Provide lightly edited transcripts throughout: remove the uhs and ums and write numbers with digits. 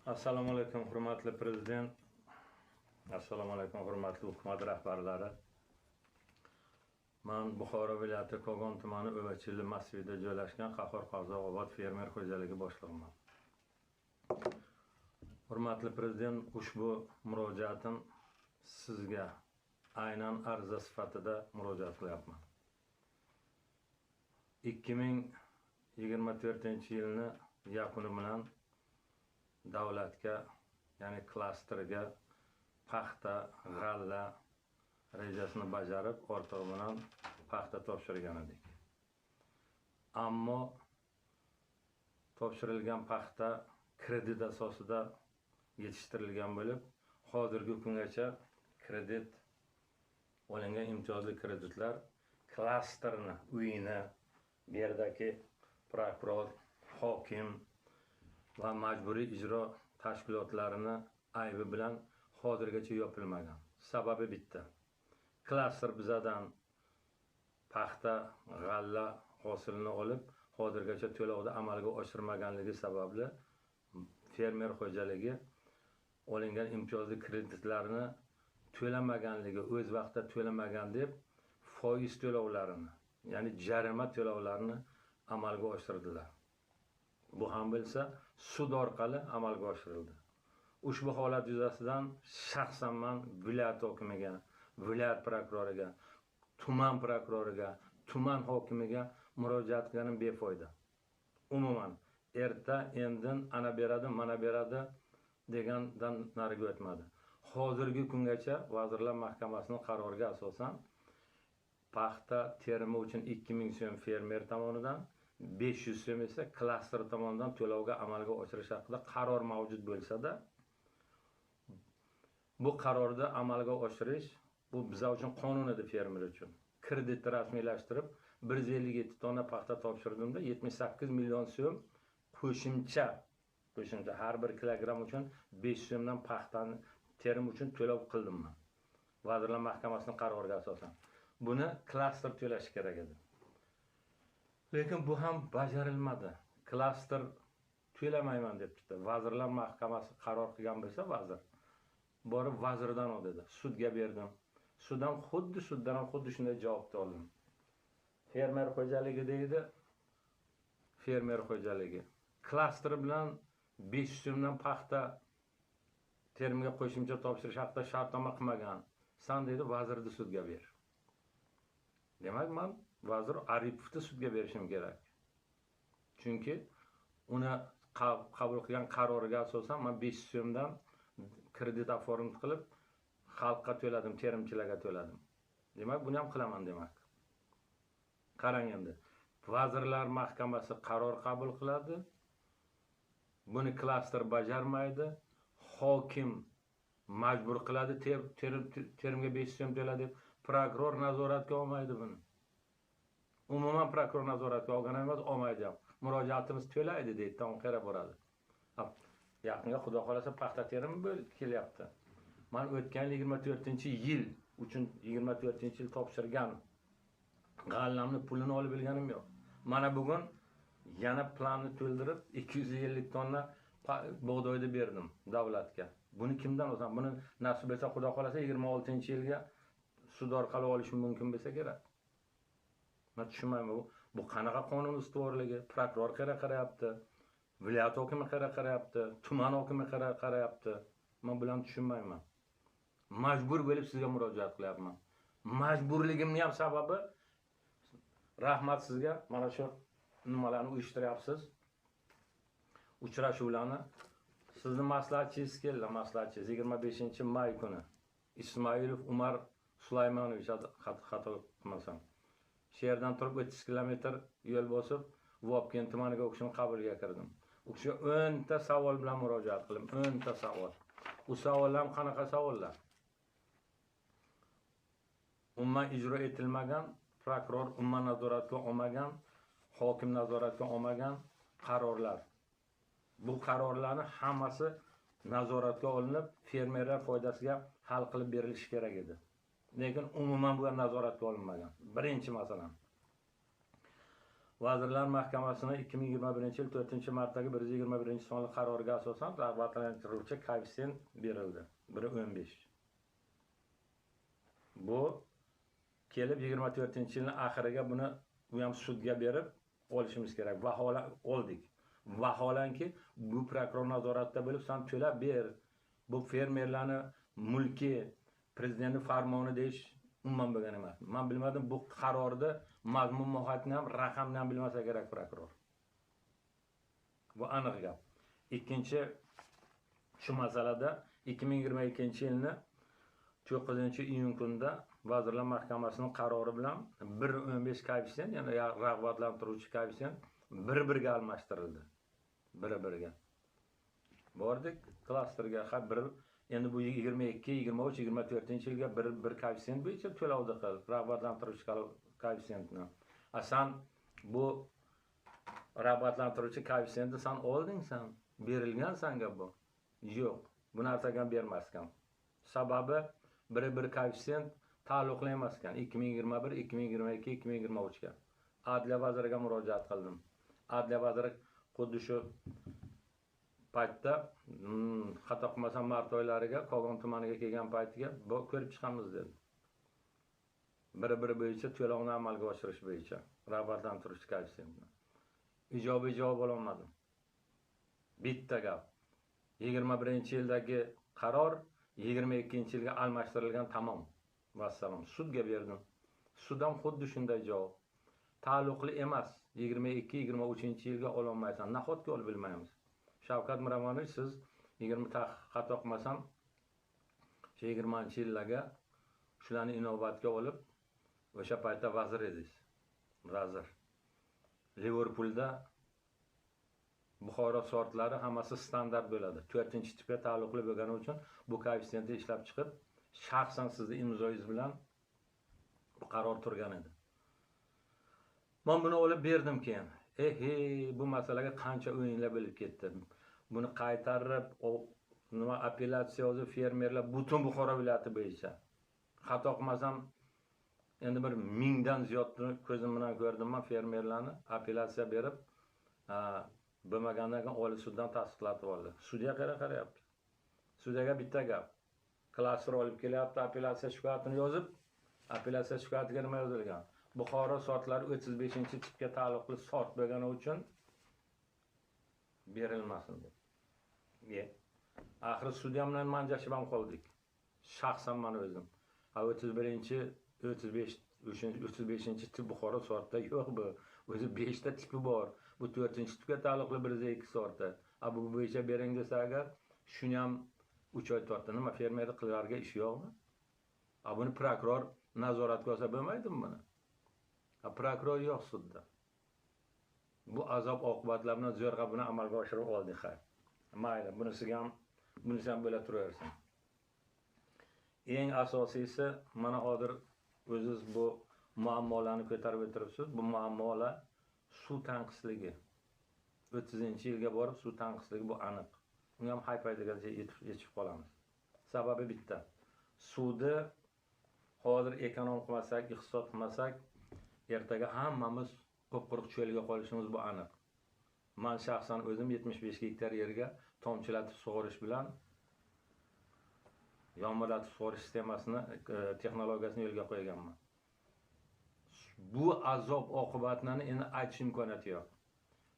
Assalomu alaykum, hurmatli prezident. Assalomu alaykum, hurmatli hukumat rahbarlari. Man Buxoro viloyati Kogon tumani O'vachili massivida joylashgan Qahhor Qozog'obod fermer xo'jaligi boshlig'iman. Hurmatli prezident, ushbu murojaatim sizga aynan arza sifatida murojaat qilyapman. 2024-yilni yakuni bilan davlatga, ya'ni klasterga paxta, g'alla rejasini bajarib, ortig'i bilan paxta topshirgan edik. Ammo topshirilgan paxta kredit asosida yetishtirilgan bo'lib, hozirgi kungacha kredit olingan imtiyozli kreditlar klasterni uyini bu yerdagi prokuror, hokim va majburiy ijro tashkilotlarini aybi bilan hozirgacha yopilmagan. Sababi bitta. Klaster bizadan paxta, g'alla hosilini olib, hozirgacha to'lovni amalga oshirmaganligi sababli fermer xo'jaligi olingan imtiyozli kreditlarni to'lamaganligi, o'z vaqtida to'lamagan deb foiz to'lovlarini, ya'ni jarima to'lovlarini amalga oshirdilar. Bu ham bo'lsa sud orqali amalga oshirildi. Ushbu holat yuzasidan shaxsan man viloyat hokimiga, viloyat prokuroriga, tuman prokuroriga, tuman hokimiga murojaat qilganim befoyda. Umuman erta endin ana beradi, mana beradi degandan nariga o'tmadi. Hozirgi kungacha Vazirlar Mahkamasining qaroriga asosan paxta terimi uchun 2000 so'm fermer tomonidan, 500 so'm esa klaster tomonidan to'lovga amalga oshirish haqida qaror mavjud bo'lsa-da, bu qarorni amalga oshirish bu bizlar uchun qonun edi fermer uchun. Kreditni rasmiylashtirib 157 tonna paxta topshirdimda 78 million so'm qo'shimcha har bir kilogramm uchun 5 so'mdan paxtani terim uchun to'lov qildim men. Vazirlar Mahkamasining qaroriga asosan. Buni klaster to'lashi kerak edi. Lekin bu ham bajarilmadi. Klaster to'lamayman deb turdi. Vazirlar Mahkamasi qaror qilgan bo'lsa, vazir borib vazirdan ol dedi. Sudga berdim. Suddan ham xuddi shunday javobni oldim. Fermer xo'jaligi deydi. Fermer xo'jaligi klaster bilan 500 so'mdan paxta terimga qo'shimcha topshirish haqida shartnoma qilmagan. San deydi, vazirni sudga ber. Demak, men vazir Aripovni sudga berishim kerak. Chunki uni qabul qilgan qaroriga asosan men 500 so'mdan kredit оформить qilib xalqqa to'ladim, terimchilarga to'ladim. Demak, buni ham qilaman demak. Qarang endi. Vazirlar Mahkamasi qaror qabul qiladi. Buni klaster bajarmaydi. Hokim majbur qiladi, terimga 500 so'm to'la deb. Prokuror nazoratga olmaydi buni. Umuman prokuror nazoratga olgan emas, olmaydi ham. Murojaatimiz to'laydi deydi, tamom qayerga boradi. Yaqinga xudo xolasa paxta terimi bo'lib kelyapti. Men o'tgan 24-yil uchun 24-yil topshirgan g'allamni pulini olib bilganim yo'q. Mana bugun yana planni to'ldirib 250 tonna bug'doyni berdim davlatga. Buni kimdan olsam, buni nasib etsa xudo xolasa 26-yilga sud orqali olishim mumkin bo'lsa kerak. Men tushunmayman, bu qanaqa qonun ustuvorligi? Prokuror qayerga qarayapti? Viloyat hokimi qayerga qarayapti? Tuman hokimi qayerga qarayapti? Men bularni tushunmayman. Majbur bo'lib sizga murojaat qilyapman. Majburligimning ham sababi, rahmat sizga, mana shu nimalarni uyushtiryapsiz. Uchrashuvlarni. Sizni maslahatchingiz keldi, maslahatchingiz 25-may kuni Ismoilov Umar Sulaymonovich, xato qilmasam. Shu yerdan turib 30 kilometr yo'l bosib, Vobkent tumaniga u kishini qabuliga kirdim. U kishi 10 ta savol bilan murojaat qildim, 10 ta savol. U savollar ham qanaqa savollar? Umuman ijro etilmagan, prokuror umuman nazoratga olmagan, hokim nazoratga olmagan qarorlar. Bu qarorlarni hammasi nazoratga olinib, fermerlar foydasiga hal qilib berilishi kerak edi. Lekin umuman bu nazoratga olinmagan. Birinchi masalan. Vazirlar Mahkamasining 2021-yil 4-martdagi 121-sonli qaroriga asosan rag'batlantiruvchi koeffitsient berildi. 1.15. Bu kelib 24-yilning oxiriga buni u ham sudga berib olishimiz kerak. Vahola oldik. Vaholanki bu prokuror nazoratida bo'lib, san to'lab ber. Bu fermerlarni mulki, prezidentning farmoni deyish umuman bo'lgan emas. Men bilmadim, bu qarorda mazmun mohiyatini ham, raqamni ham bilmasa kerak prokuror. Bu aniq gap. Ikkinchi shu masalada 2022-yilni 9-iyun kunida Vazirlar Mahkamasining qarori bilan 1.15 koeffitsient, ya'ni rag'batlantiruvchi koeffitsient bir-birga almashtirildi. Bir-birga. Bordik klasterga, ha bir endi bu 22, 23, 24-yilga bir koeffitsient bo'yicha to'lovni qil, rag'batlantiruvchi koeffitsiyentni. A san bu rag'batlantiruvchi koeffitsiyentni san olding san, berilgan sanga bu. Yo'q, bu narsaga bermaskan. Sababi bir koeffitsient taalluqli emas ekan 2021, 2022, 2023 ga. Adliya vaziriga murojaat qildim. Adliya vaziri xuddi shu paytda, xato qilmasam mart oylariga Kogon tumaniga kelgan paytiga ko'rib chiqamiz dedi. Bir-biri bo'yicha to'lovni amalga oshirish bo'yicha rag'batlantiruvchi koeffitsiyentni. Ijobiy javob olmadim. Bitta gap. 21-yildagi qaror 22-yilga almashtirilgan, tamom. Vassalom. Sudga berdim. Sud ham xuddi shunday javob. Taalluqli emas. 22-23-yilga ololmaysan. Nahotki olib bilmaymiz. Shavkat Miromonovich, siz 20 xato qilmasam, shu 20-yillarga shularni inobatga olib, o'sha paytda vazir edingiz. Vazir. Liverpulda Buxoro sortlari hammasi standart bo'ladi. 4-tipga taalluqli bo'lgani uchun bu koeffitsiyentni ishlab chiqib, shaxsan sizni imzoyingiz bilan bu qaror turgan edi. Men buni olib berdim keyin. Bu masalaga qancha o'yinlar bo'lib ketdi. Buni qaytarib, nima apellyatsiya yozib, fermerlar butun Buxoro viloyati bo'yicha. Xato qilmasam, endi bir 1000dan ziyodini ko'zim bilan ko'rdim men fermerlarni apellyatsiya berib, bo'lmagandan keyin oliy suddan tasdiqlatib oldi. Sudya qayerga qarayapti? Sudyaga bitta gap. Klaster olib kelyapti, apellyatsiya shikoyatini yozib, apellyatsiya shikoyatiga nima yozilgan? Buxoro sortlari 35-tipga taalluqli sort bo'lgani uchun berilmasin deb. Axiri sudya bilan manjashib ham qoldik. Shaxsan men o'zim. Ha 31-chi, 35, 35-tip Buxoro sortda yo'q bu. O'zi 5 ta tipi bor. Bu 4-tipga taalluqli 102 sorti. A bu bo'yicha bering desa agar, shuni ham 3 oy tortdi. Nima fermerlik qilarga ish yo'qmi? A buni prokuror nazoratga olsa bo'lmaydimi buni? A prokuror yo'q sudda. Bu azob oqibatlar bilan zo'rg'a buni amalga oshirib oldik ha. Mayli, bunisiga ham, bunisi ham bo'la turaversin. Eng asosiysi, mana hozir o'zingiz bu muammolarni ko'tarib o'tiribsiz. Bu muammolar suv tanqisligi. 30-yilga borib suv tanqisligi bu aniq. Unga ham hayfaydigancha yetib qolamiz. Sababi bitta. Suvni hozir ekonom qilmasak, iqtisod qilmasak, ertaga hammamiz qup-quruq cho'lga qolishimiz bu aniq. Men shaxsan o'zim 75 gektar yerga tomchilatib sug'orish bilan yomg'irlatib sug'orish sistemasini, texnologiyasini yo'lga qo'yganman. Bu azob oqibatlarni endi aytish imkoniyati yo'q.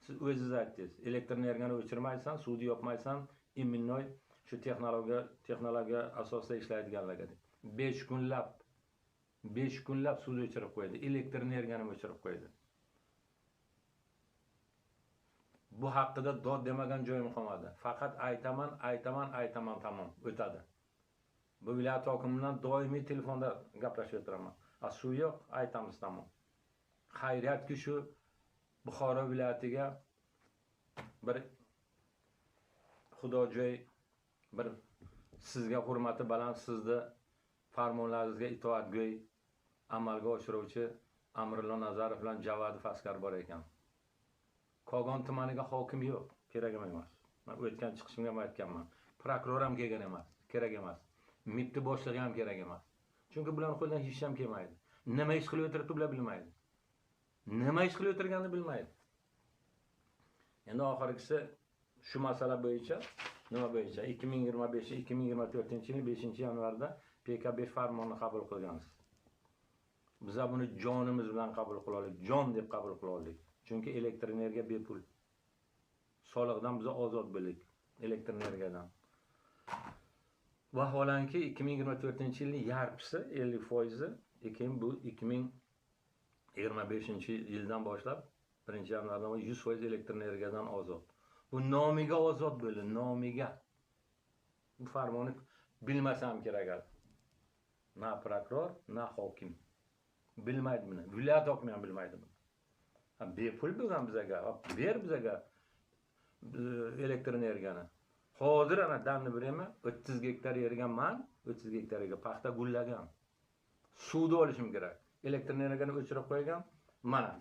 Siz o'zingiz aytdingiz, elektr energiyani o'chirmaysan, suvni yopmaysan, iminnoy shu texnologiya asosida ishlaydiganlarga deb. 5 kunlab suvni o'chirib qo'ydi, elektr energiyani o'chirib qo'ydi. Bu haqida dod demagan joyim qolmadi. Faqat aytaman, aytaman, aytaman, tamom, o'tadi. Bu viloyat hokimi bilan doimiy telefonda gaplashib o'tiraman. A suv yo'q, aytamiz tamom. Xayriyatki shu Buxoro viloyatiga bir xudojo'y, bir sizga hurmati baland, sizni farmonlaringizga itoatgo'y amalga oshiruvchi Amrillo Nazarov bilan Javadov askar bor ekan. Kogon tumaniga hokim yo'q, kerak emas. Men o'tgan chiqishimga ham aytganman. Prokuror ham kelgan emas, kerak emas. MIBni boshlig'i ham kerak emas. Chunki bularning qo'lidan hech ham kelmaydi. Nima ish qilib o'tiribdi ular bilmaydi. Nima ish qilib o'tirganini bilmaydi. Endi oxirgisi shu masala bo'yicha, nima bo'yicha 2025-2024-yil 5-yanvarda PK5 farmonini qabul qilgansiz. Biz buni jonimiz bilan qabul qila oldik, jon deb qabul qila oldik. Chunki elektr energiya bepul. Soliqdan biz ozod bo'ldik elektr energiyadan. Vaholanki 2024-yilning yarmisi 50%, keyin bu 2025-yildan boshlab 1-yanvardan 100% elektr energiyadan ozod. Bu nomiga ozod bo'ldi, nomiga. Bu farmonni bilmasam kerak hali. Na prokuror, na hokim. Bilmaydi buni. Viloyat hokimi ham bilmaydi buni. Bepul bo'lgan bizaga, ber bizaga elektr energiyani. Hozir ana damni birema 30 gektar yerga man 30 gektarga paxta gullagan. Suvni olishim kerak. Elektr energiyani o'chirib qo'ygan. Mana.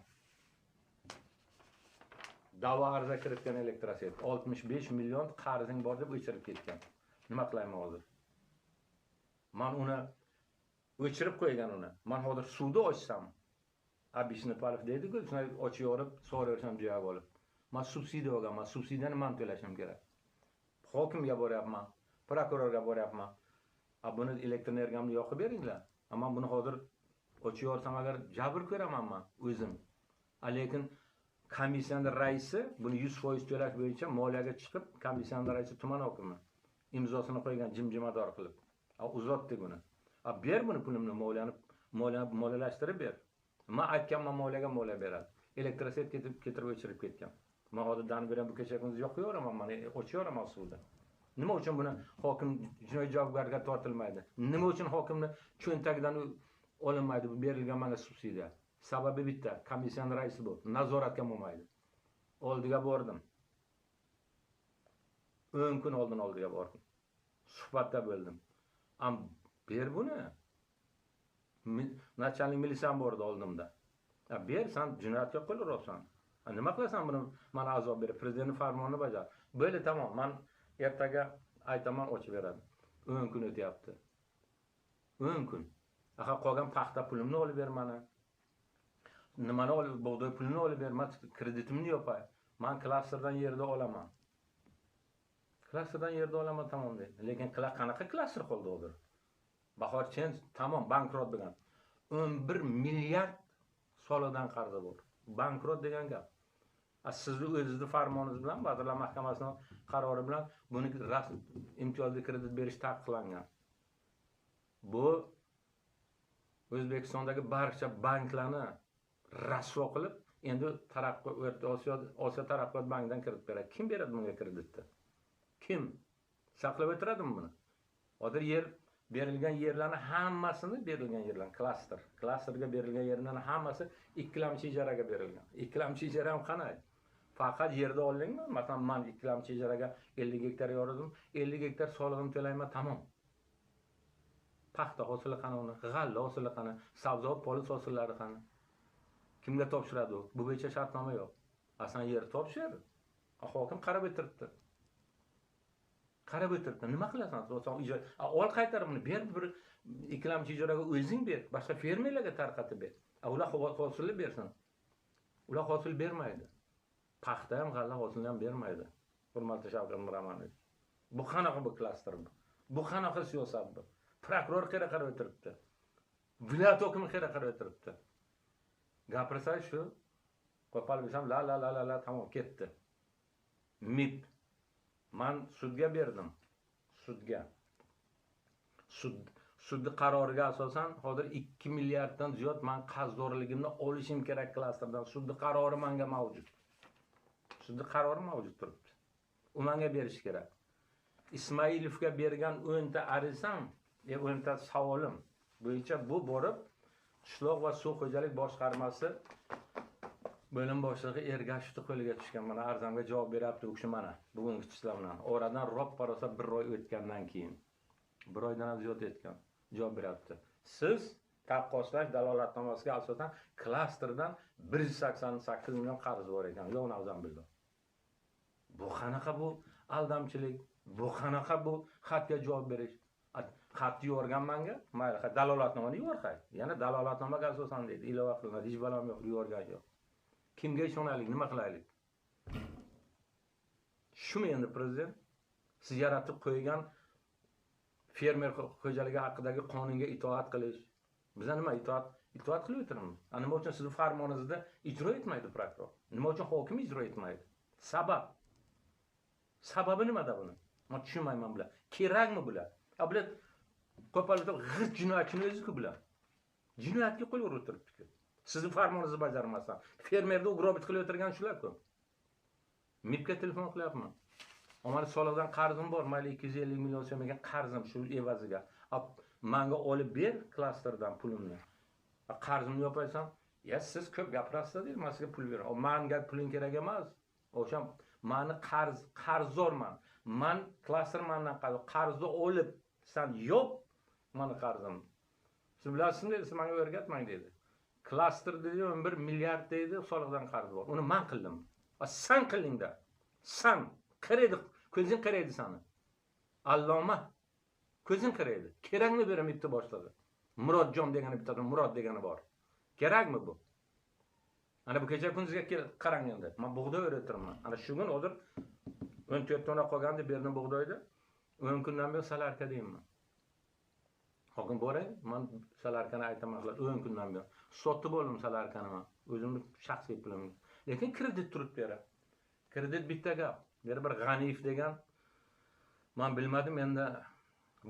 Da'vo arza kiritgan elektroset 65 million qarzing bor deb o'chirib ketgan. Nima qilayman hozir? Man uni o'chirib qo'ygan uni. Man hozir suvni ochsam, Abishni palif deydi-ku, shunday ochib yorib, so'raversam joyab olib. Man subsidiya olganman, subsidiyani man to'lashim kerak. Hokimga boryapman, prokurorga boryapman. A buni elektr energiyamni yoqib beringlar. Ammo buni hozir ochib yorsam agar jabr ko'raman man o'zim. Lekin komissiyaning raisi buni 100% to'lash bo'yicha moliyaga chiqib, komissiyaning raisi tuman hokimi imzosini qo'ygan jimjimador qilib. Uzatdi buni. Ber buni pulimni moliyani moliyalashtirib ber. Men aytganman moliyaga moliya beradi. Elektroset ketib ketirib o'chirib ketgan. Men hozir dan beraman bu kecha kunduz yoqib yoraman, mana ochib yoraman suvni. Nima uchun buni hokim jinoiy javobgarlikka tortilmaydi? Nima uchun hokimni cho'ntagidan olinmaydi bu berilgan mana subsidiya? Sababi bitta, komissiyaning raisi bu, nazoratga bo'lmaydi. Oldiga bordim. 10 kun oldin oldiga bordim. Suhbatda bo'ldim. Am ber buni. Начальник militsiyam bordi oldimda. Ber, sen jinoyatga qo'l uryapsan. Nima qilasan buni mana azob berib, prezidentning farmonini bajar. Bo'ldi, tamom, men ertaga aytaman, ochib beradi. 10 kun o'tyapti. 10 kun. Aha, qolgan paxta pulimni olib ber mana. Nimani olib, bug'doy pulini olib ber, men kreditimni yopay. Men klasterdan yerda olaman. Klasterdan yerda olaman, tamom deydi. Lekin qanaqa klaster qoldi hozir? Bahor Chen tamom bankrot bo'lgan. 11 milliard soliqdan qarzi bor. Bankrot degan gap. Sizni o'zingizni farmoningiz bilan, Vazirlar Mahkamasining qarori bilan buni rasm imtiyozli kredit berish taqiqlangan. Bu O'zbekistondagi barcha banklarni rasvo qilib, endi taraqqiyot Osiyo taraqqiyot bankidan kredit beradi. Kim beradi bunga kreditni? Kim? Saqlab o'tiradimi buni? Hozir yer berilgan yerlarni hammasini berilgan yerlar klaster, klasterga berilgan yerlarni hammasi ikkilamchi ijaraga berilgan. Ikkilamchi ijara ham qanday? Faqat yerda oldingmi? Masalan, men ikkilamchi ijaraga 50 gektar yordim, 50 gektar solig'imni to'layman, tamom. Paxta hosili qani uni, g'alla hosili qani, sabzavot, poliz hosillari qani? Kimga topshiradi u? Bu bo'yicha shartnoma yo'q. Asan yer topshir. Hokim qarab o'tiribdi. Qarab o'tiribdi. Nima qilasan? Ol qaytar buni, ber bir ikkilamchi ijaraga o'zing ber, boshqa fermerlarga tarqatib ber. Ular hosilni bersin. Ular hosil bermaydi. Paxta ham, g'alla hosilini ham bermaydi. Hurmatli Shavkat Miromonovich. Bu qanaqa bu klaster bu? Bu qanaqa siyosat bu? Prokuror qayerga qarab o'tiribdi? Viloyat hokimi qayerga qarab o'tiribdi? Gapirsa shu, qo'pol bo'lsam la la la la la tamom ketdi. MIB. Men sudga berdim. Sudga. Sudni qaroriga asosan hozir 2 milliarddan ziyod men qarzdorligimni olishim kerak klasterdan. Sudni qarori menga mavjud. Sudni qarori mavjud turibdi. U menga berish kerak. Ismoilovga bergan 10 ta arizam, 10 ta savolim bo'yicha bu borib Qishloq va suv xo'jalik boshqarmasi bo'lim boshlig'i Ergashevni qo'liga tushgan. Mana arzamga javob beryapti u kishi mana bugungi chisla bilan. Oradan roppa-rosa bir oy o'tgandan keyin, bir oydan ham ziyod o'tgan, javob beryapti. Siz taqqoslash dalolatnomasiga asosan klasterdan 188 million qarz bor ekan. Yo'q, navzan billah. Bu qanaqa bu aldamchilik? Bu qanaqa bu xatga javob berish? Xatni yuborgan menga, mayli, dalolatnomani yuborqay. Yana dalolatnomaga asosan deydi, ilova qilinadi, hech balom yo'q, yuborgan yo'q. Kimga ishonaylik, nima qilaylik? Shumi endi prezident? Siz yaratib qo'ygan fermer xo'jaligi haqidagi qonunga itoat qilish. Biza nima itoat qilib o'tiramiz? Nima uchun sizni farmoningizda ijro etmaydi prokuror? Nima uchun hokim ijro etmaydi? Sabab. Sababi nimada buni? Men tushunmayman bular. Kerakmi bular? A bular qo'polib g'irt jinoyatchini o'zi-ku bular. Jinoyatga qo'l urib o'tiribdi-ku. Sizni farmoningizni bajarmasdan fermerni ugrobit qilib o'tirgan shular-ku. MIBga telefon qilyapman. Omar soliqdan qarzim bor, mayli 250 million so'm ekan qarzim shu evaziga. Menga olib ber klasterdan pulimni. Qarzimni yopaysan, ya siz ko'p gapirasiz deydi, men sizga pul beraman. Menga puling kerak emas. O'sha meni qarzdorman. Men klaster mendan qarzni olib san yop meni qarzimni. Siz bilasizmi dedi, siz menga o'rgatmang dedi. Klaster dedi 11 milliard dedi, soliqdan qarz bor. Uni men qildim. San qildingda. San qiraydi, ko'zing qiraydi seni. Alloma ko'zing qiraydi. Kerakmi beraman bitta boshlig'i. Murodjon degani bitta Murod degani bor. Kerakmi bu? Ana bu kecha kunduzga qarang endi. Men bug'doy o'rayapman. Ana shu kun hozir 14 tonna qolgandi berdim bug'doyni. 10 kundan beri salarka deyman. Hokim boray, men salarkani aytaman, 10 kundan beri sotib oldim salarkani men, o'zimni shaxsiy pulimga. Lekin kredit turib beradi. Kredit bitta gap. Beri bir G'aniyev degan, men bilmadim endi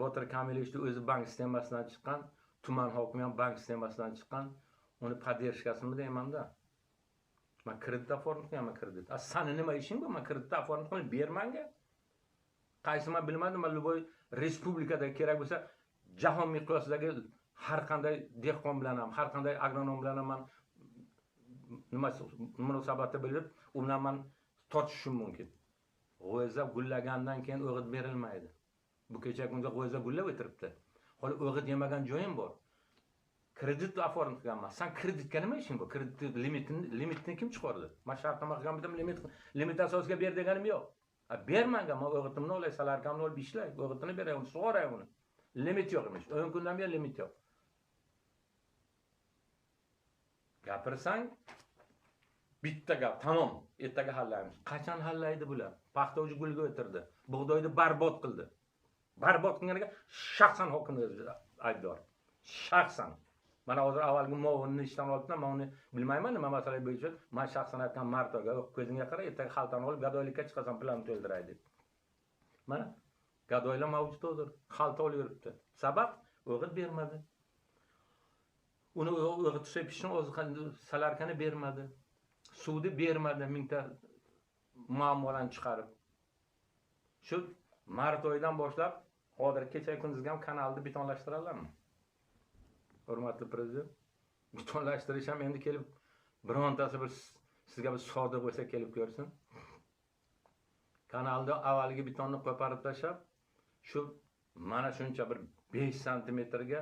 Botir Kamilovichni o'zi bank sistemasidan chiqqan, tuman hokimi ham bank sistemasidan chiqqan, uni poddershkasimi deyman-da. Men kredit оформить qilaman, kredit. A sani nima ishing bu? Men kredit оформить qilib ber menga. Qaysi men bilmadim, men любой respublikada kerak bo'lsa, jahon miqyosidagi har qanday dehqon bilan ham, har qanday agronom bilan ham men nima munosabatda bilib, u bilan men tortishishim mumkin. G'o'za gullagandan keyin o'g'it berilmaydi. Bu kecha kunda g'o'za gullab o'tiribdi. Hali o'g'it yemagan joyim bor. Kredit оформить qilganman. Sen kreditga nima ishing bu? Kredit limitini kim chiqardi? Men shartnoma qilgan bitim limit asosiga ber deganim yo'q. A ber menga, men o'g'itimni olay, salarkamni olib ishlay, o'g'itini beray, uni sug'oray uni. Limit yo'q emish. 10 kundan beri limit yo'q. Gapirsang bitta gap, tamom, ertaga hallaymiz. Qachon hallaydi bular? Paxta uji gulga o'tirdi. Bug'doyni barbod qildi. Barbod qilganiga shaxsan hokim o'zi aybdor. Shaxsan. Mana hozir avvalgi muovinni ishdan olibman, men uni bilmayman nima masala bo'yicha. Men shaxsan aytgan Martoga, ko'zingga qara, ertaga xaltani olib gadoylikka chiqasan, planni to'ldiray deb. Mana gadoylar mavjud hozir, xalta olib yuribdi. Sabab o'g'it bermadi. Uni o'g'it sepishni o'zi salarkani bermadi. Suvni bermadi, mingta muammolarni chiqarib. Shu mart oyidan boshlab hozir kecha kunduzgi ham kanalni betonlashtiradilarmi? Hurmatli prezident, betonlashtirish ham endi kelib birontasi bir sizga bir sodiq bo'lsa kelib ko'rsin. Kanalda avvalgi betonni qo'parib tashlab, shu mana shuncha bir 5 santimetrga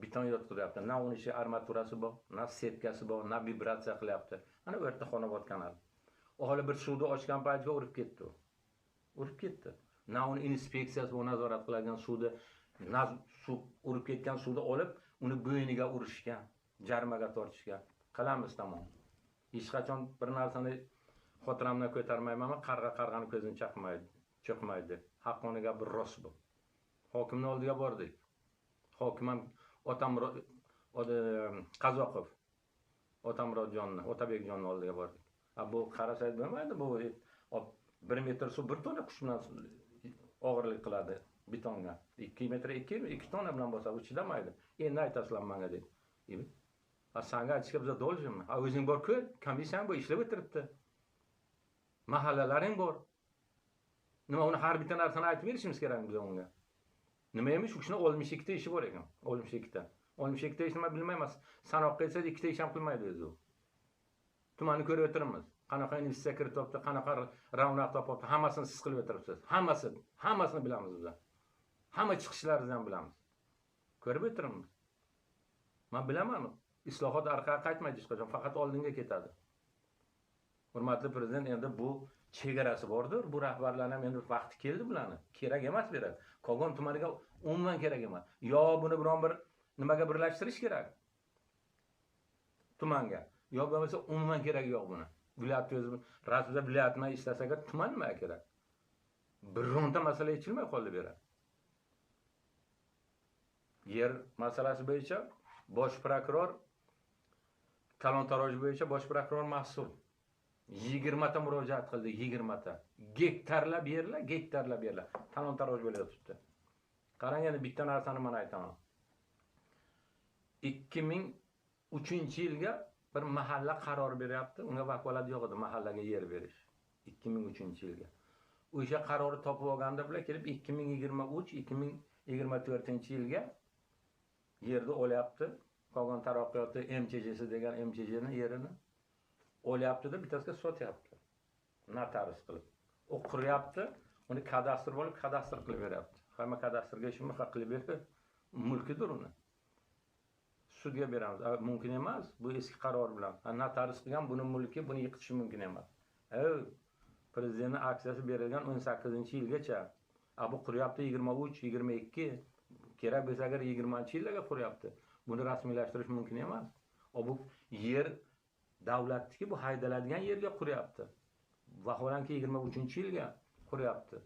beton yotqizyapti. Na uni ishi armaturasi bor, na setkasi bor, na vibratsiya qilyapti. Mana bu yerda Xonobod kanali. Aholi bir suvni ochgan paytga urib ketdi. Urib ketdi. Na uni inspeksiyasi bor, nazorat qiladigan suvni, na suv urib ketgan suvni olib, uni bo'yniga urishgan, jarmaga tortishgan. Qilamiz tamom. Hech qachon bir narsani xotiramdan ko'tarmayman, qarg'a qarg'ani ko'zini chaqmaydi. Haqqoniy gap bir rost bu. Hokimni oldiga bordik. Hokim ham Otamurod Qazoqov, Otamurodjonni, Otabekjonni oldiga bordik. A bu qarasak bo'lmaydi, bu 1 metr suv 1 tonna kuch bilan og'irlik qiladi betonga. 2 metr 2 tonna bilan bo'lsa, u chidamaydi. Endi aytasizlar menga dedi. A sanga aytishga biza dolжинmi? A o'zing bor ko'r, komissiyang bu ishlab o'tiribdi. Mahallalaring bor. Nima uni har bitta narsani aytib berishimiz kerakmi biz unga? Nima emish, u kishini 62 ta ishi bor ekan. 62 ta. 62 ta ishni men bilmayman. Sanoqqa etsa 2 ta ish ham qilmaydi o'zi u. Tumanni ko'rib o'tiribmiz. Qanaqa investitsiya kirityapti, qanaqa ravnaq topyapti, hammasini siz qilib o'tiribsiz. Hammasini bilamiz biz. Hamma chiqishlaringizni ham bilamiz. Ko'rib o'tiribmiz. Men bilaman, islohot orqaga qaytmaydi hech qachon, faqat oldinga ketadi. Hurmatli prezident, endi bu chegarasi bordir. Bu rahbarlarning ham endi vaqti keldi bularni. Kerak emas beradi. Kogon tumaniga umuman kerak emas. Yo buni biron bir nimaga birlashtirish kerak? Tumanga. Yo bo'lmasa umuman keragi yo'q buni. Viloyat o'zi rasmida viloyat bilan ishlasa agar tuman nima kerak? Bironta masala yechilmay qoldi bu yerda. Yer masalasi bo'yicha bosh prokuror talon-taroj bo'yicha bosh prokuror mas'ul. 20 ta murojaat qildi, 20 ta. Gektarlab yerlar, gektarlab yerlar talon-taroj bo'layotibdi. Qarang, endi bitta narsani men aytaman. 2003-yilga bir mahalla qaror beryapti, unga vakolat yo'q edi mahallaga yer berish. 2003-yilga. O'sha qarorni topib olganda bular kelib 2023-2024-yilga yerni olyapti. Kogon taraqqiyoti MCJsi degan MCJni yerini olyapti-da, bittasiga sotyapti. Notarius qilib. U quryapti, uni kadastr bo'lib, kadastr qilib beryapti. Hamma kadastrga ishimi haq qilib berdi, mulkidir uni. Sudga beramiz. Mumkin emas, bu eski qaror bilan. Notarius qilgan buni mulki, buni yiqitish mumkin emas. Prezidentning aksiyasi berilgan 18-yilgacha. Bu quryapti 23, 22, kerak bo'lsa agar 20-yillarga quryapti. Buni rasmiylashtirish mumkin emas. Bu yer davlatniki, bu haydaladigan yerga quryapti. Vaholanki 23-yilga quryapti.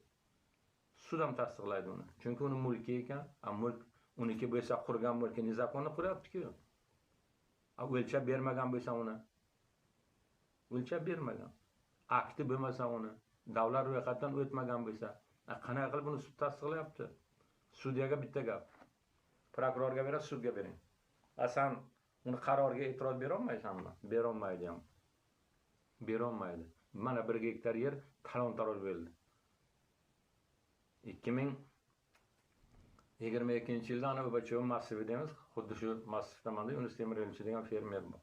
Sud ham tasdiqlaydi uni. Chunki uni mulki ekan, mulk uniki bo'lsa qurgan mulki nizakonni quryapti-ku. O'lchab bermagan bo'lsa uni. O'lchab bermagan. Akti bo'lmasa uni, davlat ro'yxatidan o'tmagan bo'lsa, qanday qilib buni sud tasdiqlayapti? Sudyaga bitta gap. Prokurorga berasiz, sudga bering. San uni qarorga e'tiroz bera olmaysanmi? Bera olmaydi ham. Bera olmaydi. Mana 1 gektar yer talon-taroj bo'ldi. 2022-yilda ana Ubacho'v massivi deymiz. Xuddi shu massivda menda Yunus Temiryo'lchi degan fermer bor.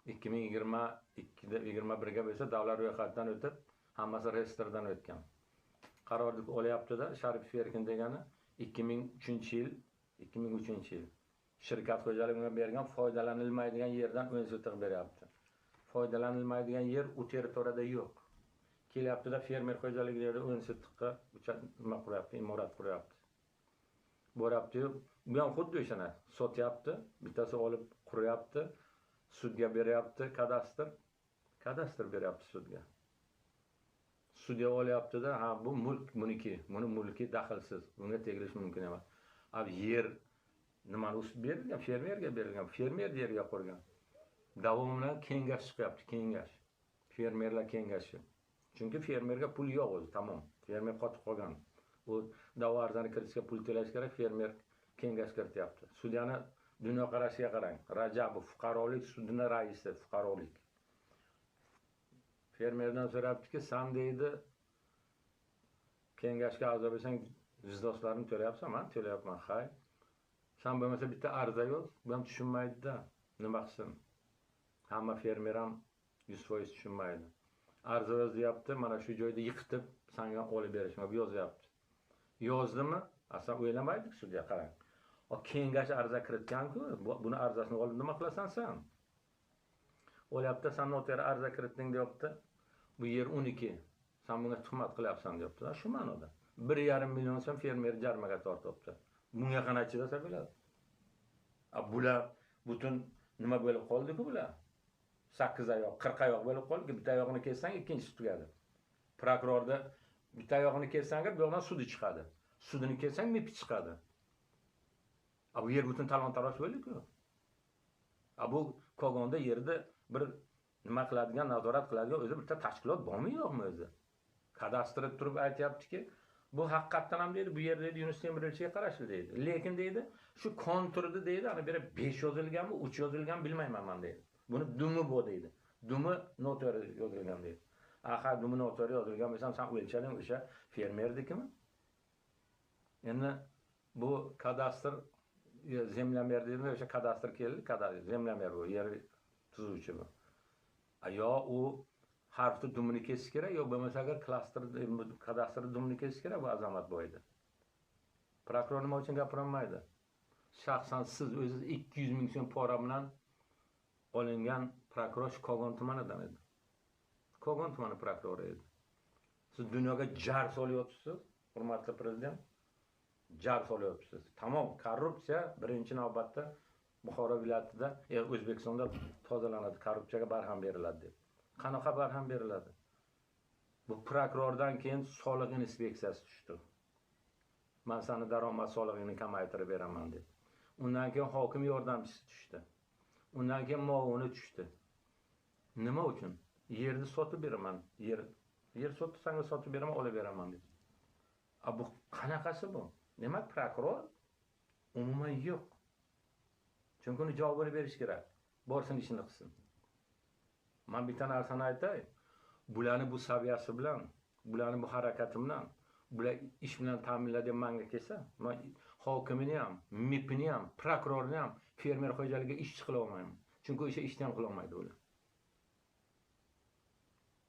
2022'da 21'ga bo'lsa davlat ro'yxatidan o'tib, hammasi reyestrdan o'tgan. Qarorni olyapti-da, Sharipov Erkin degani 2003-yil, 2003-yil shirkat xo'jaligiga bergan foydalanilmaydigan yerdan 10 sotix beryapti. Foydalanilmaydigan yer u territoriyada yo'q. Kelyapti-da fermer xo'jaligi yerda 10 sotiqqa nima quryapti, imorat quryapti. Boryapti-yu, bu ham xuddi o'shani sotyapti, bittasi olib quryapti, sudga beryapti, kadastr beryapti sudga. Sudya olyapti-da, ha bu mulk buniki, buni mulki daxlsiz, bunga tegilish mumkin emas. Yer nimani ustib berilgan, fermerga berilgan, fermer yerga qurgan. Davom bilan kengash chiqyapti, kengash. Fermerlar kengashi. Chunki fermerga pul yo'q o'zi, tamom. Fermer qotib qolgan. U da'vo arzani kiritishga pul to'lash kerak, fermer kengash kirityapti. Sudyani dunyoqarashiga qarang. Rajabov fuqarolik sudini raisi, fuqarolik. Fermerdan so'rabdiki, san deydi, kengashga a'zo bo'lsang, vizdoslarini to'layapsan, men to'layapman, hay. San bo'lmasa bitta arza yoz, bu ham tushunmaydi-da, nima qilsin. Hamma fermer ham 100% tushunmaydi. Arza yoz deyapti, mana shu joyda yiqitib sanga olib berishim, yozyapti. Yozdimi? Aslan o'ylamaydi sudya, qarang. O kengash arza kiritgan-ku, buni arzasini olib nima qilasan sen? O'lyapti, san notar arza kiritding deyapti. Bu yer 12. Sen bunga tuhmat qilyapsan deyapti. Shu ma'noda. 1,5 million so'm fermer jarmaga tortyapti. Bunga qanday chidasa bo'ladi? Bular butun nima bo'lib qoldi-ku bular? 8 oyoq, 40 oyoq bo'lib qoldi. Bitta oyog'ini kessang ikkinchisi tugadi. Prokurorda bitta oyog'ini kessang bu yoqdan sudi chiqadi. Sudini kessang MIP chiqadi. Bu yer butun talon-taroj bo'ldi-ku. Bu Kogonda yerda bir nima qiladigan, nazorat qiladigan o'zi bitta tashkilot bormi yo'qmi o'zi? Kadastr turib aytayaptiki, bu haqiqatdan ham deydi, bu yer deydi Yunus Temiryo'lchiga qarashli deydi. Lekin deydi, shu konturda deydi, ana beri 5 yozilganmi, 3 yozilgan bilmayman men deydi. Buni dumi bu deydi. Dumi noto'g'ri yozilgan deydi. Aha, dumi noto'g'ri yozilgan bo'lsa, sen o'lchading o'sha fermerdikimi? Endi bu kadastr zemlyamer deydi, o'sha kadastr keldi, kadastr zemlyamer bu, yer tuzuvchi bu. Yo u harfni dumini kesish kerak, yo bo'lmasa agar klaster kadastr dumini kesish kerak bu Azamat boyda. Prokuror nima uchun gapirolmaydi? Shaxsan siz o'zingiz 200 ming so'm pora bilan olingan prokuror Kogon tumanidan edi. Kogon tumani prokurori edi. Siz dunyoga jar solyapsiz, hurmatli prezident. Jar solyapsiz. Tamom, korrupsiya birinchi navbatda Buxoro viloyatida, O'zbekistonda tozalanadi, korrupsiyaga barham beriladi deb. Qanaqa barham beriladi? Bu prokurordan keyin soliq inspeksiyasi tushdi. Men seni daromad solig'ingni kamaytirib beraman dedi. Undan keyin hokim yordamchisi tushdi. Undan keyin muovini tushdi. Nima uchun? Yerni sotib beraman. Yer sotib, sanga sotib beraman, olib beraman dedi. A bu qanaqasi bu? Demak, prokuror umuman yo'q. Chunki uni javobini berish kerak. Borsin ishini qilsin. Men bitta narsani aytay. Bularni bu saviyasi bilan, bularni bu harakati bilan, bular ish bilan ta'minla deb menga kelsa, men hokimini ham, MIPni ham, prokurorni ham fermer xo'jaligiga ishchi qila olmayman. Chunki o'sha ishni ham qila olmaydi ular.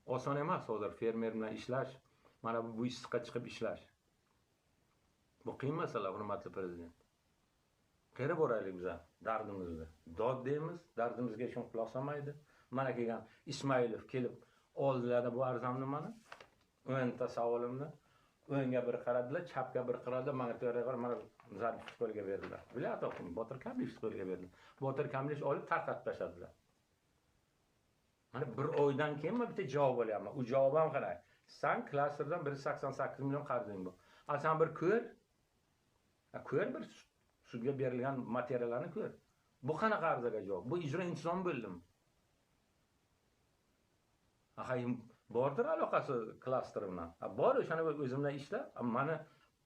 Oson emas hozir fermer bilan ishlash, mana bu issiqqa chiqib ishlash. Bu qiyin masala, hurmatli prezident. Qayerga boraylik biz dardimizni? Dod deymiz, dardimizga hech kim quloq solmaydi. Mana kelgan Ismoilov kelib oldilar bu arzamni mana. 10 ta savolimni o'ngga bir qaradilar, chapga bir qaradilar, mana to'g'ri qarab, mana Zarif qo'lga berdilar. Viloyat hokimi Botir Kamilov qo'lga berdilar. Botir Kamilov olib tarqatib tashladilar. Mana bir oydan keyin men bitta javob olyapman. U javob ham qarang. San klasterdan 188 million qarzing bor. A sen bir ko'r. A ko'r bir sudga berilgan materiallarni ko'r. Bu qanaqa arzaga javob? Bu ijro intizom bo'ldimi? Aha, bordir aloqasi klaster bilan. Bor, o'shani o'zim bilan ishla. Mani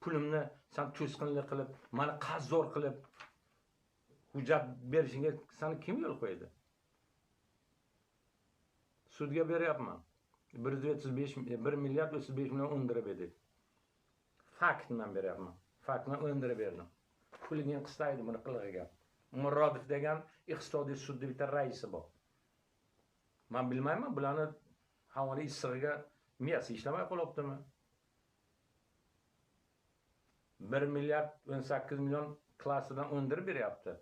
pulimni sen to'sqinlik qilib, mani qarzdor qilib hujjat berishingga seni kim yo'l qo'ydi? Sudga beryapman. 135 1 milliard 35 million undirib edi. Fakt bilan beryapman. Faktni undirib berdim. Puligini qistaydi buni qilig'iga. Murodov degan iqtisodiy sudni bitta raisi bor. Men bilmayman, bularni havoni issig'iga miyasi ishlamay qolyaptimi? 1 milliard 18 million klassidan undirib beryapti.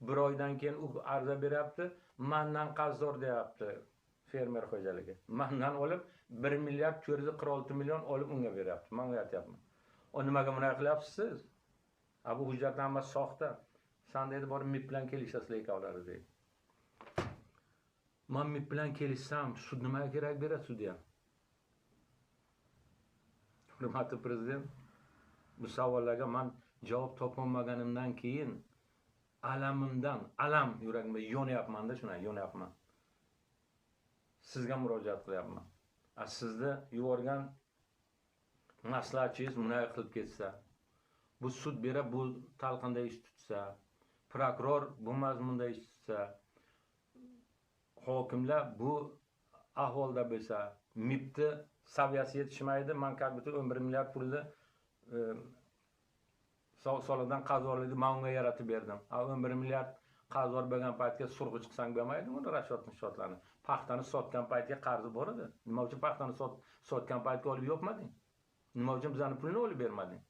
Bir oydan keyin u arza beryapti, mandan qarzdor deyapti fermer xo'jaligi. Mandan olib 1 milliard 446 million olib unga beryapti. Men unga aytyapman. O nimaga bunday qilyapsiz siz? A bu hujjatlar hammasi soxta. San dedi borib MIP bilan kelishasizlar ikkovlari deydi. Men MIP bilan kelishsam, sud nimaga kerak beradi sudya? Hurmatli prezident, bu savollarga men javob topolmaganimdan keyin alamimdan, alam yuragimda yonyapman-da, shunday yonyapman. Sizga murojaat qilyapman. A sizni yuborgan maslahatchingiz bunday qilib ketsa, bu sud bera bu talqinda ish tutsa, prokuror bu mazmunda ish tutsa, hokimlar bu ahvolda bo'lsa, MIPni saviyasi yetishmaydi, men как будто 11 milliard pulni soliqdan qarzdorlikni men unga yaratib berdim. A 11 milliard qarzdor bo'lgan paytga surg'i chiqsang bo'lmaydi, uni rashodni shotlarni. Paxtani sotgan paytga qarzi bor edi. Nima uchun paxtani sotgan paytga olib yopmading? Nima uchun bizani pulni olib bermading?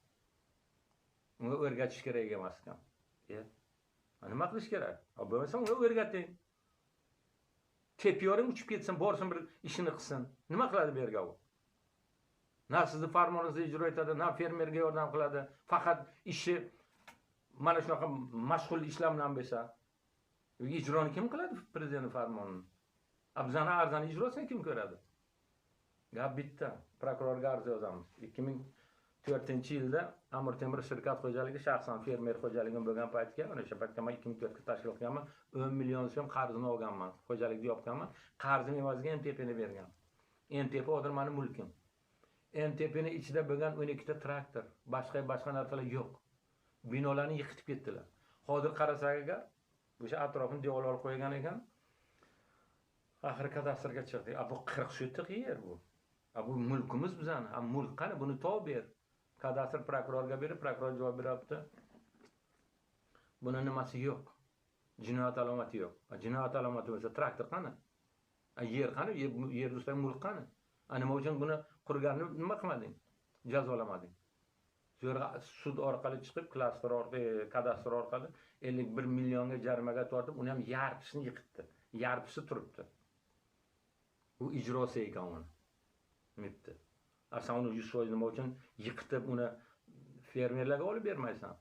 Unga o'rgatish kerak emas ekan. Nima qilish kerak? Bo'lmasa unga o'rgating. Tepiyoring uchib ketsin, borsin bir ishini qilsin. Nima qiladi bu yerga u? Na sizni farmoningizni ijro etadi, na fermerga yordam qiladi. Faqat ishi mana shunaqa mashg'ul ishlar bilan bo'lsa, ijroni kim qiladi prezident farmonini? Bizani arzani ijrosini kim ko'radi? Gap bitta. Prokurorga arza yozamiz. 2004-yilda Amir Temur shirkat xo'jaligi shaxsan fermer xo'jaligim bo'lgan paytga, ana o'sha paytga men 2004 da tashkil qilganman, 10 million so'm qarzini olganman, xo'jalikni yopganman, qarzim evaziga MTPni bergan. MTP hozir meni mulkim. MTPni ichida bo'lgan 12 ta traktor, boshqa narsalar yo'q. Binolarni yiqitib ketdilar. Hozir qarasak agar, o'sha atrofini devor olib qo'ygan ekan. Axir kadastrga chiqdik. A bu 40 sotix yer bu. A bu mulkimiz bizani. A mulk qani, buni topib ber. Kadastr prokurorga berib, prokuror javob beryapti. Buni nimasi yo'q. Jinoyat alomati yo'q. A jinoyat alomati bo'lsa traktor qani? A yer qani? Yer ustidagi mulk qani? A nima uchun buni qurganni nima qilmading? Jazolamading. Zo'rg'a sud orqali chiqib, klaster orqali, kadastr orqali 51 millionga jarimaga tortib, uni ham yarpisini yiqitdi. Yarpisi turibdi. Bu ijrosi ekan uni. MIPni. A sen uni 100% nima uchun yiqitib uni fermerlarga olib bermaysan?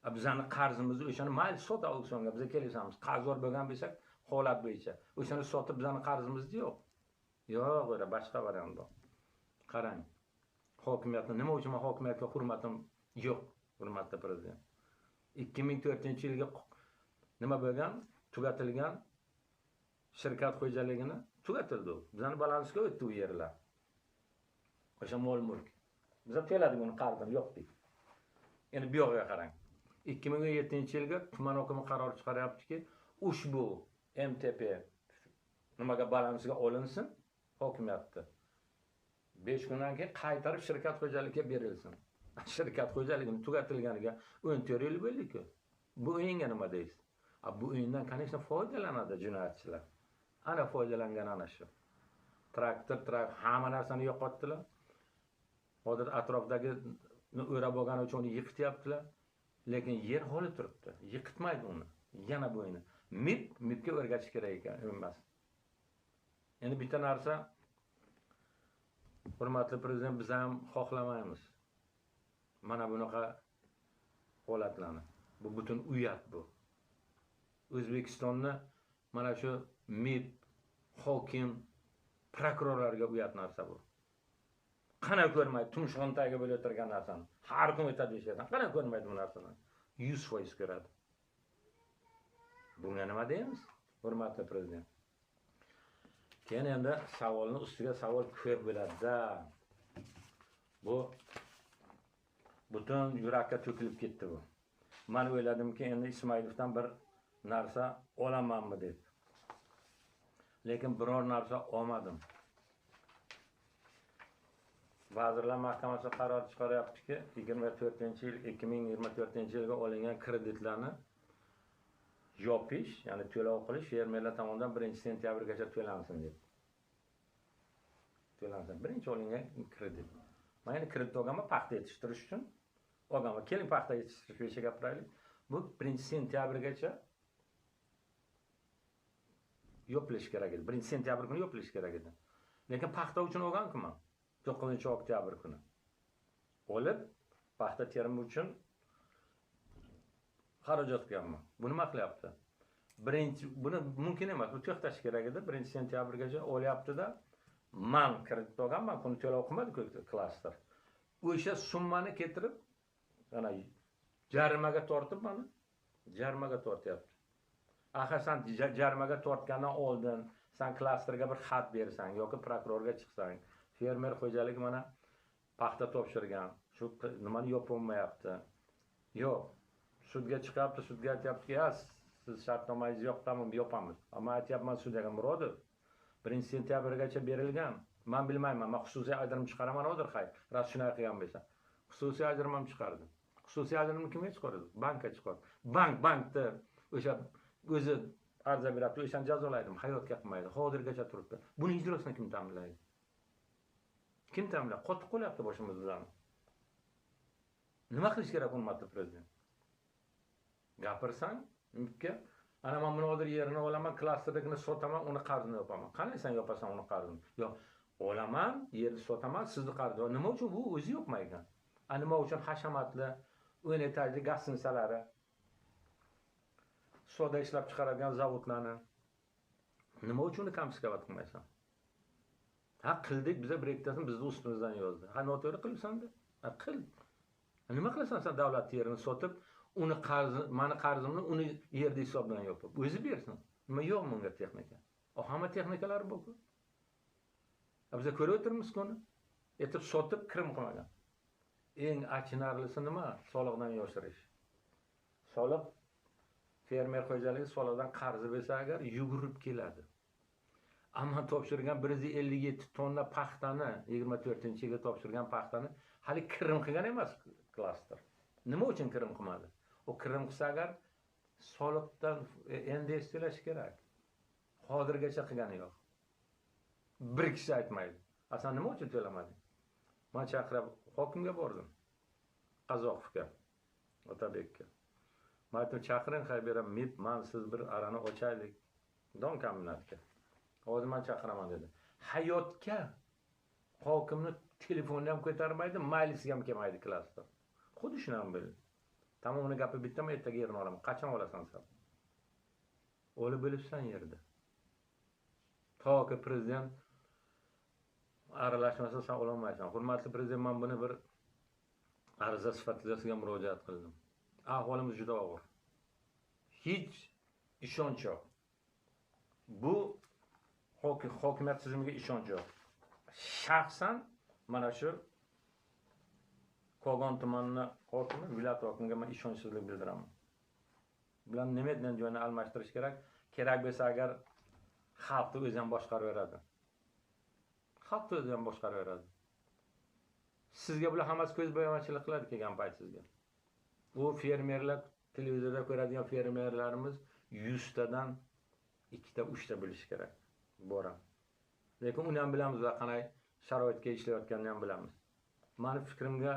A bizani qarzimizni o'shani mayli sot auksionga, biz kelishamiz. Qarzdor bo'lgan bo'lsak, holat bo'yicha. O'shani sotib bizani qarzimiz yo'q. Yo'q, o'ra boshqa variant bor. Qarang. Hokimiyatni nima uchun men hokimiyatga hurmatim yo'q, hurmatli prezident. 2004-yilga nima bo'lgan? Tugatilgan shirkat xo'jaligini tugatildi. Bizning balansga o'tdi u yerlar. O'sha mol-mulk. Biz to'ladik uni qarzini, yo'q dedik. Endi bu yoqqa qarang. 2007-yilga tuman hokimi qaror chiqaryaptiki, ushbu MTP nimaga balansiga olinsin hokimiyatda. 5 kundan keyin qaytarib shirkat xo'jaligiga berilsin. Shirkat xo'jaligini tugatilganiga 14 yil bo'ldi-ku. Bu o'yinga nima deysiz? A bu o'yindan, конечно, foydalanadi jinoyatchilar. Ana foydalangan ana shu. Traktor, hamma narsani yo'qotdilar. Hozir atrofdagi o'rab olgani uchun uni yiqityaptilar. Lekin yer holi turibdi. Yiqitmaydi uni. Yana bu o'yini. MIPga o'rgatish kerak ekan, emas. Endi bitta narsa, hurmatli prezident, biz ham xohlamaymiz mana bunaqa holatlarni. Bu butun uyat bu. O'zbekistonni mana shu MIB, hokim, prokurorlarga uyat narsa bu. Qana ko'rmaydi tumshug'ini tagiga bo'lib o'tirgan narsani. Har kun o'tadi eshadan. Qana ko'rmaydi bu narsani. 100% ko'radi. Bunga nima deymiz, hurmatli prezident? Keyin endi savolni ustiga savol ko'p bo'ladi-da. Bu butun yurakka to'kilib ketdi bu. Men o'yladimki, endi Ismoilovdan bir narsa olamanmi deb. Lekin biror narsa olmadim. Vazirlar Mahkamasi qaror chiqaryaptiki, 24-yil 2024-yilga olingan kreditlarni yopish, ya'ni to'lov qilish fermerlar tomonidan 1-sentyabrgacha to'lansin deb. To'lansin. Birinchi olingan kredit. Men endi kredit olganman paxta yetishtirish uchun. Olganman. Keling paxta yetishtirish bo'yicha gapiraylik. Bu 1-sentyabrgacha yopilish kerak edi. 1-sentyabr kuni yopilish kerak edi. Lekin paxta uchun olgan-ku men. 9-oktyabr kuni. Olib paxta terimi uchun xarajat qilganman. Bu nima qilyapti? Birinchi buni mumkin emas, bu to'xtash kerak edi. 1-sentyabrgacha olyapti-da, men kredit olganman, buni to'lov qilmadi-ku klaster. O'sha summani keltirib, ana jarimaga tortib mana jarimaga tortyapti. Axir sen jarimaga tortgandan oldin sen klasterga bir xat bersang yoki prokurorga chiqsang, fermer xo'jaligi mana paxta topshirgan, shu nimani yopolmayapti. Yo'q, sudga chiqyapti, sudga aytyaptiki, "Ya, siz shartnomangiz yo'q, tamom, yopamiz." Ammo aytyapman sudga, Murodov, 1-sentyabrgacha berilgan. Men bilmayman, men xususiy ajrim chiqaraman hozir, hay, rost shunday qilgan bo'lsa. Xususiy ajrim ham chiqardi. Xususiy ajrimni kimga chiqardi? Bankka chiqardi. Bankda o'sha o'zi arza beradi, o'shani jazolaydimi? Hayotga qilmaydi. Hozirgacha turibdi. Buni ijrosini kim ta'minlaydi? Kim ta'minlaydi? Qotib qo'yapti boshimiz bilan. Nima qilish kerak, hurmatli prezident? Gapirsang, MIBga, ana men buni hozir yerini olaman, klasterdagini sotaman, uni qarzini yopaman. Qanday sen yopasan uni qarzini? Yo'q, olaman, yerni sotaman, sizni qarzni. Nima uchun bu o'zi yopmaygan? A nima uchun hashamatli, 10 etajli gastinisalari, soda ishlab chiqaradigan zavodlarni nima uchun uni konfiskavat qilmaysan? Ha, qildik, biza bir ikkitasini bizni ustimizdan yozdi. Ha, noto'g'ri qilibsan-da. Ha, qil. Nima qilasan sen davlat yerini sotib, uni qarzi, meni qarzimni uni yerda hisobdan yopib, o'zi bersin. Nima yo'qmi unga texnika? O hamma texnikalar bor-ku. Biz ko'rib o'tiribmiz-ku uni. Etib sotib kirim qilmagan. Eng achinarlisi nima? Soliqdan yoshirish. Soliq fermer xo'jaligi soliqdan qarzi bo'lsa agar yugurib keladi. Ammo topshirgan 157 tonna paxtani, 24-yilga topshirgan paxtani hali kirim qilgan emas klaster. Nima uchun kirim qilmadi? O kirim qilsa agar soliqdan NDS to'lash kerak. Hozirgacha qilgani yo'q. Bir kishi aytmaydi. A sen nima uchun to'lamading? Men chaqirib hokimga bordim. Qozoqovga, Otabekka. Men aytdim, chaqiring, hay beraman, MIB, men siz bir arani ochaylik. Don kombinatga. Hozir men chaqiraman dedi. Hayotga hokimni telefonni ham ko'tarmaydi, maylisiga ham kelmaydi klaster. Xuddi shuni ham bildi. Tamom, uni gapi bittami, ertaga yerini olaman. Qachon olasan sen? Olib bilibsan yerda. Toki prezident Aralashmasa sen ololmaysan. Hurmatli prezident, men buni bir ariza sifatida sizga murojaat qildim. Ahvolimiz juda og'ir. Hech ishonch yo'q. Bu hokimiyat tizimiga ishonch yo'q. Shaxsan mana shu Kogon tumanini hokimi, viloyat hokimiga men ishonchsizlik bildiraman. Bular немедленно joyini almashtirish kerak. Kerak bo'lsa agar xalqni o'zi ham boshqaraveradi. Xalqni o'zi ham boshqaraveradi. Sizga bular hammasi ko'z bo'yamachilik qiladi kelgan payt sizga. U fermerlar, televizorda ko'radigan fermerlarimiz 100 tadan 2 ta, 3 ta bo'lishi kerak. Bor ham. Lekin uni ham bilamiz, ular qanday sharoitga ishlayotganini ham bilamiz. Mani fikrimga,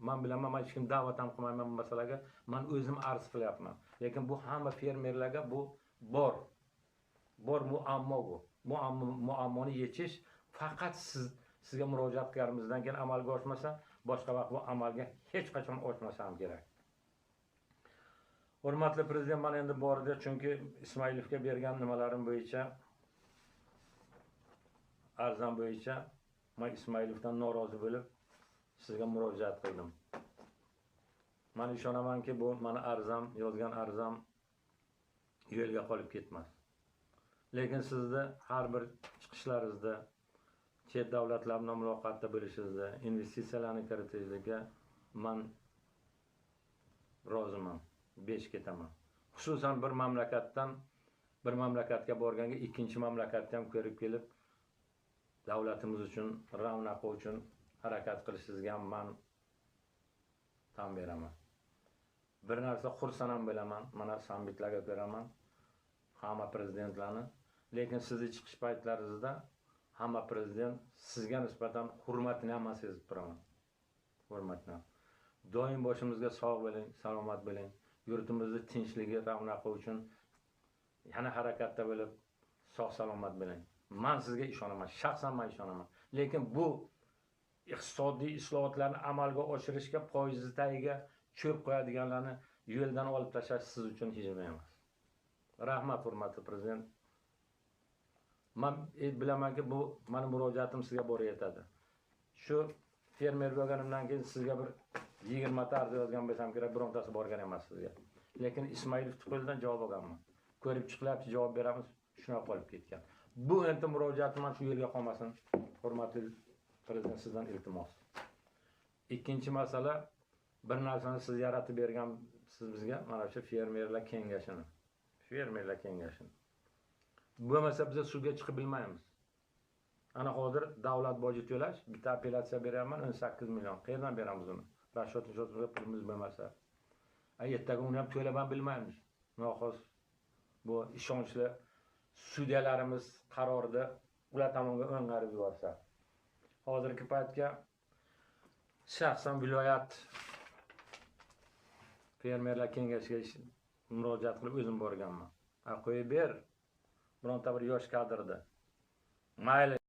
men bilaman, men hech kim da'vat ham qilmayman bu masalaga, men o'zim arz qilyapman. Lekin bu hamma fermerlarga bu bor. Bor muammo bu. Muammoni yechish faqat sizga murojaat qilganimizdan keyin amalga oshmasa, boshqa vaqt bu amalga hech qachon oshmasa ham kerak. Hurmatli prezident, mana endi bordi, chunki Ismoilovga bergan nimalarim bo'yicha, arzam bo'yicha men Ismoilovdan norozi bo'lib sizga murojaat qildim. Men ishonamanki, bu meni arzam, yozgan arzam yo'lga qolib ketmas. Lekin sizni har bir chiqishlaringizda, chet davlatlar bilan muloqotda bo'lishingizda, investitsiyalarni kiritishingizga men roziman, besh ketaman. Xususan bir mamlakatdan bir mamlakatga borganga ikkinchi mamlakatni ham ko'rib kelib, davlatimiz uchun, ravnaqi uchun harakat qilishingizga ham men tan beraman. Bir narsa xursand ham bo'laman, mana sammitlarga ko'raman hamma prezidentlarni, lekin sizni chiqish paytlaringizda hamma prezident sizga nisbatan hurmatini ham men sezib turaman. Hurmatni. Doim boshimizga sog' bo'ling, salomat bo'ling. Yurtimizni tinchligi, ravnaqi uchun yana harakatda bo'lib, sog' salomat bo'ling. Men sizga ishonaman, shaxsan men ishonaman. Lekin bu iqtisodiy islohotlarni amalga oshirishga poyizni tagiga cho'p qo'yadiganlarni yo'ldan olib tashlash siz uchun hech nima emas. Rahmat, hurmatli prezident. Men bilamanki, bu meni murojaatim sizga borib yetadi. Shu fermer bo'lganimdan keyin sizga bir 20 ta arza yozgan bo'lsam kerak, birontasi borgan emas sizga. Lekin Ismoilov qo'lidan javob olganman. Ko'rib chiqilyapti, javob beramiz, shunaqa qolib ketgan. Bu endi murojaatim mana shu yerga qolmasin. Hurmatli prezident, sizdan iltimos. Ikkinchi masala, bir narsani siz yaratib bergansiz bizga, mana shu fermerlar kengashini. Fermerlar kengashini. Bo'lmasa biz suvga chiqib bilmaymiz. Ana hozir davlat boji to'lash, bitta apellyatsiya beryapman, 18 million. Qayerdan beramiz uni? Rashyot-rashyotga pulimiz bo'lmasa. Ertaga uni ham to'lab ham bilmaymiz. Noxos bu ishonchli sudyalarimiz qarorida ular tomonga o'ng'arib yuborsa. Hozirgi paytga shaxsan viloyat fermerlar kengashiga murojaat qilib o'zim borganman. Qo'yib ber bironta bir yosh kadrda. Mayli.